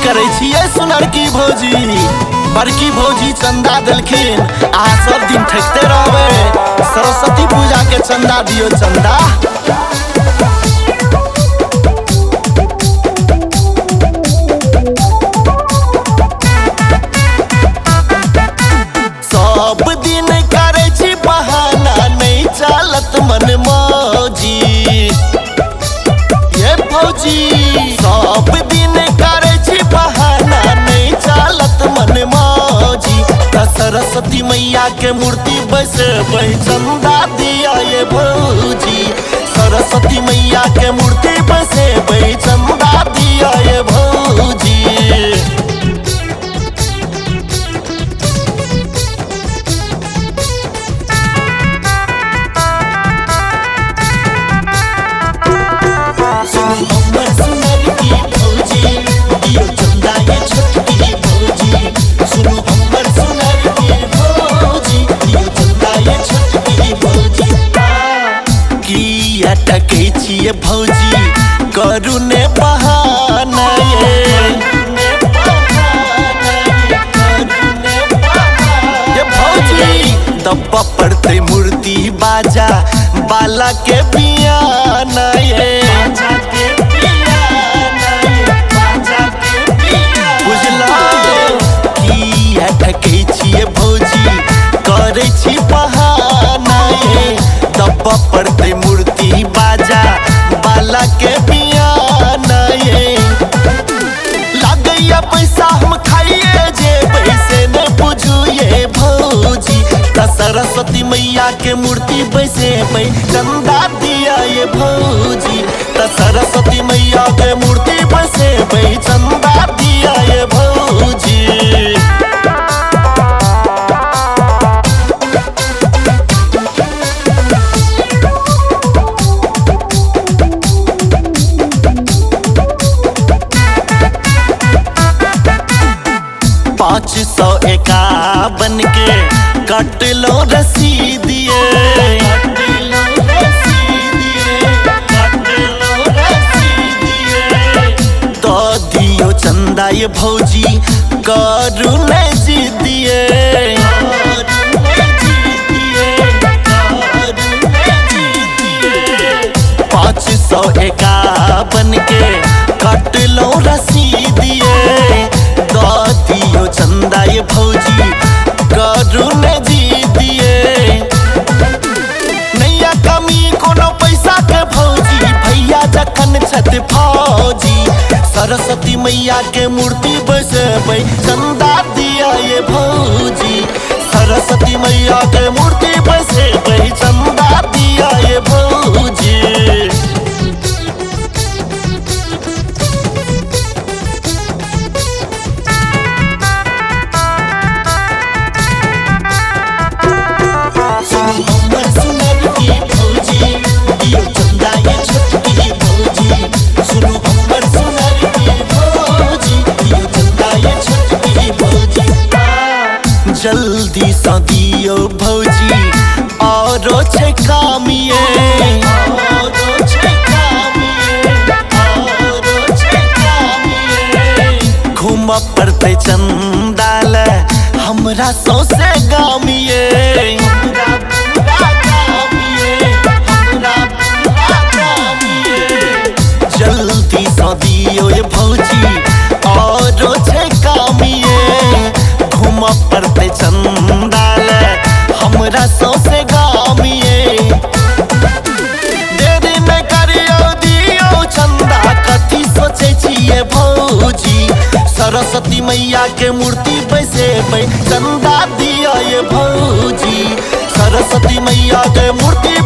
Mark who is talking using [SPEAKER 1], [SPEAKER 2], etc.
[SPEAKER 1] करै छियै सुनरकी भौजी? बड़की भौजी चंदा देलखिन, अहाँ सब दिन ठकते रहबै। सरस्वती पूजा के चंदा दियो चंदा। सब दिन करै छी बहाना, नहीं चलत मन मौजी। ये भौजी सब दिन करै छी बहाना, नहीं चलत मन मौजी। त सरस्वती मैया के मूर्ति बैसेबै, चंदा दिया ये भौजी। सरस्वती मैया के मूर्ति बैसेबै, चंदा दिया ये भौजी। हमर सुनरकी भौजी, दियो चंदा ये छोटकी भौजी। सुनो हमर सुनरकी भौजी, दियो चंदा ये छोटकी भौजी। किया टकै छियै भौजी, करू ने बहाना ये। ये भौजी दब्बा पड़तै मूर्ति बाजा बाला के बियाना ये। बुझला किया ठकै छियै भौजी, करै छी बहाना ये। दब्बा पड़तै मूर्ति बाजा बाला के बियाना ये। लागैया पैसा हम खाइए जेबै, से ने बुझू ये भौजी। त सरस्वती मैया के मूर्ति बैसेबै, चंदा दिया ये भौजी। त सरस्वती मैया के मूर्ति बैसेबै, चंदा दिया ये भौजी। 551 के कट लो रसीदिए। तो दियो चंदा ये भौजी, करू ने जिदिए। 551 के कट लो रसीदिए। दियो चंदा ये भौजी, करू ने जिदिए। नैया कमी कोनो पैसा के भौजी, भैया जखन छथि फौजी। सरस्वती मैया के मूर्ति बैसेबै, चंदा दिया ये भौजी। सरस्वती मैया के मूर्ति बैसेबै, चंदा दिया ये भौजी। हमर सुनरकी भौजी, दियो चंदा ये छोटकी भौजी। सुनो हमर सुनरकी भौजी, दियो चंदा ये छोटकी भौजी। जल्दी सँ दियो भौजी, औरो छै काम ये। घूमऽ पड़तै चंदा ले हमरा सौंसे गाम ये। जल्दी सँ दियो ये भौजी, औरो छै काम ये। घूमऽ पड़तै चंदा ले हमरा सौंसे गाम ये। देरी नहि करियौ दियौ चंदा, कथी सोचै छियै भौजी। सरस्वती मैया के मूर्ति बैसेबै, चंदा दिया ये भौजी। सरस्वती मैया के मूर्ति